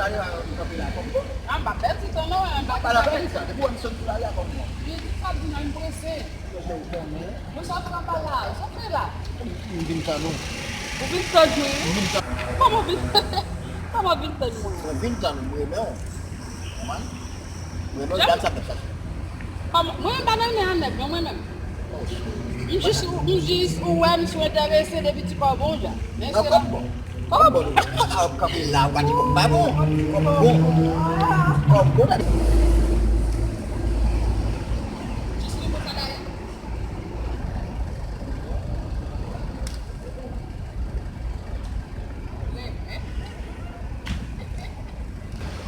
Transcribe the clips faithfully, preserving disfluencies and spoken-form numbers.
M kanpe la kòm bon. Ah, m pa pèdi tan non, m pa pèdi tan. Depi w wè m sot sou lari a kòm bon. Men ki sa di nan m prese. Mwen sa pran pa la, sa fè la. M vin tann ou. Ou vin tann mwen? M vin tann. Kòman w vin, kòman w vin tann mwen? Mwen vin tann ou, mwen renmen w. Kòman? Mwen renmen w, gad sa m t ap chache. Kòman? Mwen pa nan men an nèg non, mwen menm. M jis, m jis ou wè m sou enterese depi ti kò bon jan. Men se la. Kòman bon? Kòman bon? Ou pa ka ap kanpe la, ou pa di kòb pa bon. Kòb bon. Kòb bon, la.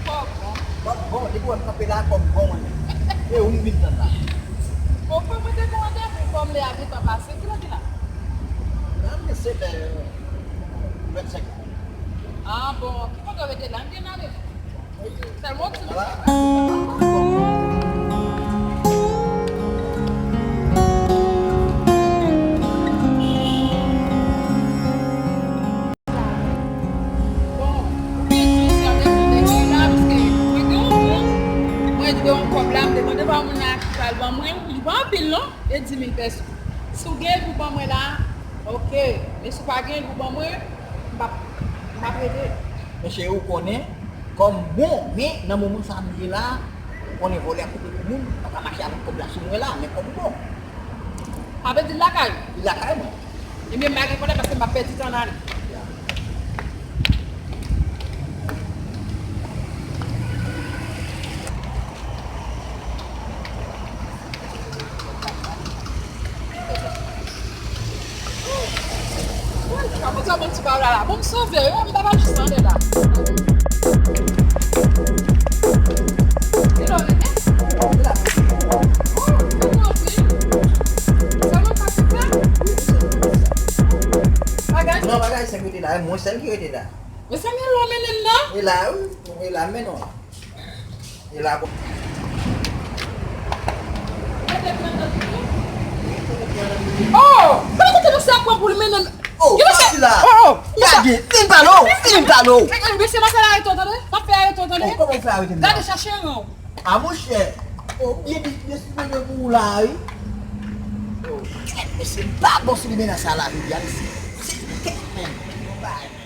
Kòb bon. Kòb bon, depi w wè m kanpe la, kòb bon, mwen menm. E ou m vin tann la. Bon, fò mwen te gen randevou, kòm lè a gentan pase, kilè ki la? Nan, men se vè vennsenk. Ah, bon, ki kote w rete la? M gen ale. Sèlman w di m. Bon, ou byen di w sa, men mwen te gen la, paske mwen gen yon moun, mwen dwe yon kòb la, m te mande pa moun nan ki pral ban mwen, li pa anpil non, e di mil pèson. Si w gen pou ban mwen la, oke, men si w pa gen pou ban mwen, m p ap, m p ap rete. Mesye, ou konnen, kòb bon, men nan moman sa a m ye la, ou konnen vòlè ap koupe pou moun, m pa ka mache avèk kòb la sou mwen la, men kòb bon. Sa vle di l lakay ou? Li lakay mwen. Ebyen, m pa gen pwoblèm paske m ap pèdi tan nan ale. Woy, kaka, bon, sa bon ti bagay la. Bon, m sove, yo, m ta pral jis anlè la. Kilè w rete? Oh, m antre. Sèlman sa se sa? Bagay? Non, bagay, se ki rete la, e mwen sèl ki rete la. Mezanmi, lò mennen m nan? E la, wi, e la, men non. E la, bon. Oh! Gade kote mesye a pran pou l mennen m. Oh, mesye, oh, oh, mesye. Gade, fin pale w, fin pale w. Eh, eh, mesye, m ap fè l arete w, tande? M ap fè l arete w, tande? Oh, kòman w fè arete m la? Gade, chache ran w. Ah, monchè. Oh, byen, byen, byen, byen, byen pou w la, wi. Oh, mesye, m pa bon sou li mennen sa la, jodi a, mesye. Se, men, men, men, men.